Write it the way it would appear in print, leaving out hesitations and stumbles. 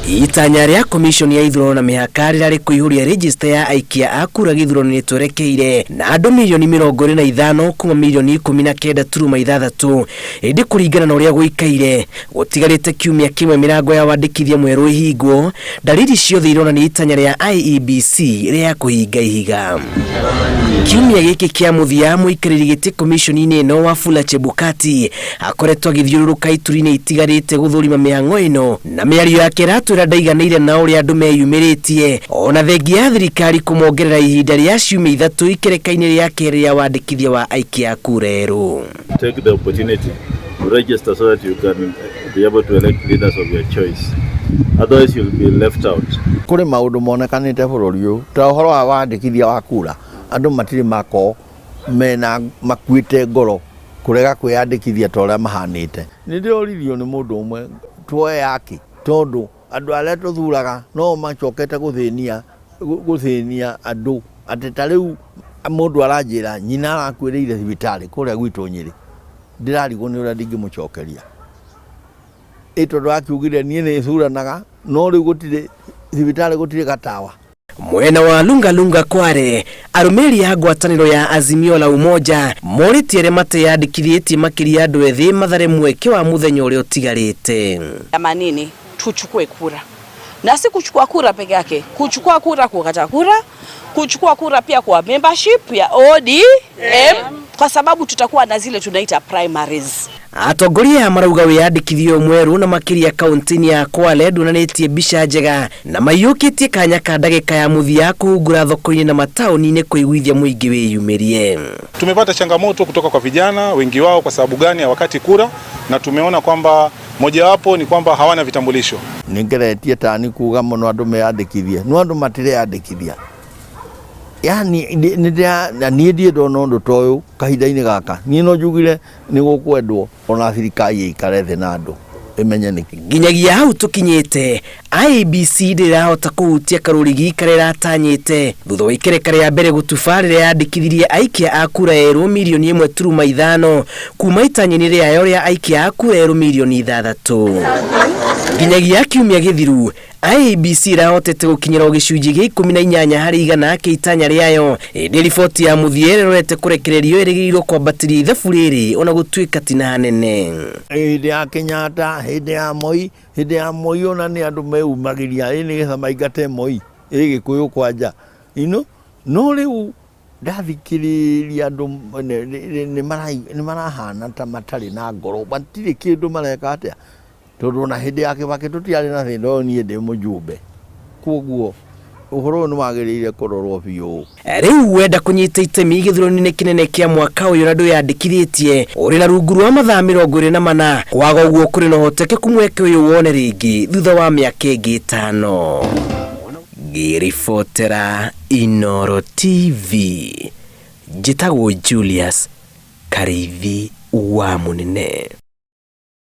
Itanya rĩa komishoni ya ithurano na mĩhaka rĩrarĩ kũihũria rejista ya aikia a kura gĩthurano-inĩ twerekeire na andũ mirioni 25 kuma mirioni 19.6, ĩndĩ kũringana na ũrĩa gũikaire, gũtigarĩte kiumia kĩmwe mĩrango ya wandĩkithia mwerũ ĩhingwo, ndariri ciothe ironania itanya rĩa IEBC rĩa kũhinga ihiga. Kiumia gĩkĩ kĩa mũthia, mũikarĩri gĩtĩ komishoni-inĩ ĩno Wafula Chebukati akoretwo agĩthiũrũrũka ituri-inĩ itiganĩte gũthũrima mĩhang'o ĩno, na mĩario yake ĩratwĩra ndaiganĩire na ũrĩa andũ meyumĩrĩtie, ona thengia ya thirikari kũmongerera ihinda rĩa ciumia 3 ikereka-inĩ rĩa kerĩ rĩa wandĩkithia wa aikia a kura erũ. Take the opportunity to register so that you can be able to elect leaders of your choice. Otherwise you'll be left out. Kũrĩ maũndũ monekanĩte bũrũri ũyũ ta ũhoro wa wandĩkithia wa kura, andũ matirĩ makorwo mena makuĩte ngoro kũrega kwĩyandĩkithia ta ũrĩa mahanĩte. Nĩ ndĩroririo nĩ mũndũ ũmwe tuoe yake tondũ andũ arĩa tũthuraga no macokete gũthĩnia andũ atĩ ta rĩu mũndũ aranjĩra nyina arakuĩrĩire thibitarĩ kũrĩa gwitũ Nyĩrĩ, ndĩrarigwo nĩ ũrĩa ndingĩmũcokeria. Ĩ tondũ akiugire niĩ nĩ thuranaga no rĩu gũtirĩ thibitarĩ, gũtirĩ gatawa. Mwena wa Lungalunga Kware, arũmĩrĩri a ngwatanĩro ya Azimio la Umoja morĩtie arĩa mateyandĩkithĩtie makĩria andũ ethĩ mathare mweke wa mũthenya ũrĩa ũtigarĩte. Manini tuchukue kura, na si kuchukua kura peke yake, kuchukua kura kukata kura, kuchukua kura pia kwa membership ya ODM, kwa sababu tutakuwa na zile tunaita primaries. Atongoria aya marauga wĩyandĩkithia mwerũ na makĩria kaunti-inĩ ya Kwale ndũnanĩtie mbica njega na maiyũkĩtie kanya ka ndagĩka ya mũthia kũhungura thoko-inĩ na mataũni-inĩ kũiguithia mũingĩ wĩyumĩrie. Tumepata changamoto kutoka kwa vijana wengi wao, kwa sababu gani hawakati kura, na tumeona kwamba mojawapo ni kwamba hawana vitambulisho. Nĩngeretie tani kuga mũno andũ meyandĩkithie, no andũ matireyandĩkithia. Yani na niĩ ndirĩ ndona ũndũ ta ũyũ kahinda-inĩ gaka. Niĩ no njugire nĩ gũkwendwo ona thirikari ĩikare thĩ na andũ ĩmenye nĩkĩ. Nginyagia hau tũkinyĩte, IEBC ndĩrahota kũhutia karũrigi karĩa ĩratanyĩte thutha wa ikereka rĩa mbere gũtuba rĩrĩa yandĩkithirie aikia a kura erũ mirioni 1.5 kuma itanya-inĩ rĩayo rĩa aikia a kura erũ mirioni 6. Nginyagia kiumia gĩthiru, IEBC ĩrahotete gũkinyĩra o gĩcunjĩ gĩa 18 harĩ igana kĩa itanya rĩayo, ĩndĩ riboti ya mũthia ĩrorete kũrekererio ĩrĩgĩrĩirwo kwambatĩria ithabu rĩrĩ ona gũtuĩka ti na hanene. Hĩndĩ ya Kenyatta, hĩndĩ ya Moi, hĩndĩ ya Moi ona nĩ andũ meumagĩria ĩ nĩgetha maingate Moi ĩ Gĩkũyũ kwanja, no rĩu ndathikĩrĩria andũ nĩ marahana ta matarĩ na ngoro, matirĩ kĩndũ mareka atĩa, tondũ ona hĩndĩ ya Kibaki tũtiarĩ na thĩna ũyũ, niĩ ndĩ mũjumbe, koguo ũhoro ũyũ nĩ wagĩrĩire kũrorwo biũ. Rĩu wenda kũnyita itemi gĩthurano-inĩ kĩnene kĩa mwaka ũyũ na ndwĩyandĩkithĩtie, ũrĩ na rungu rwa mathaa 24, kwaga ũguo kũrĩ na ũhotekeku mweke ũyũ wone rĩngĩ thutha wa mĩaka ĩngĩ 5. Ngĩribotera Inooro TV, njĩtagwo Julius Karĩithi wa Mũnene.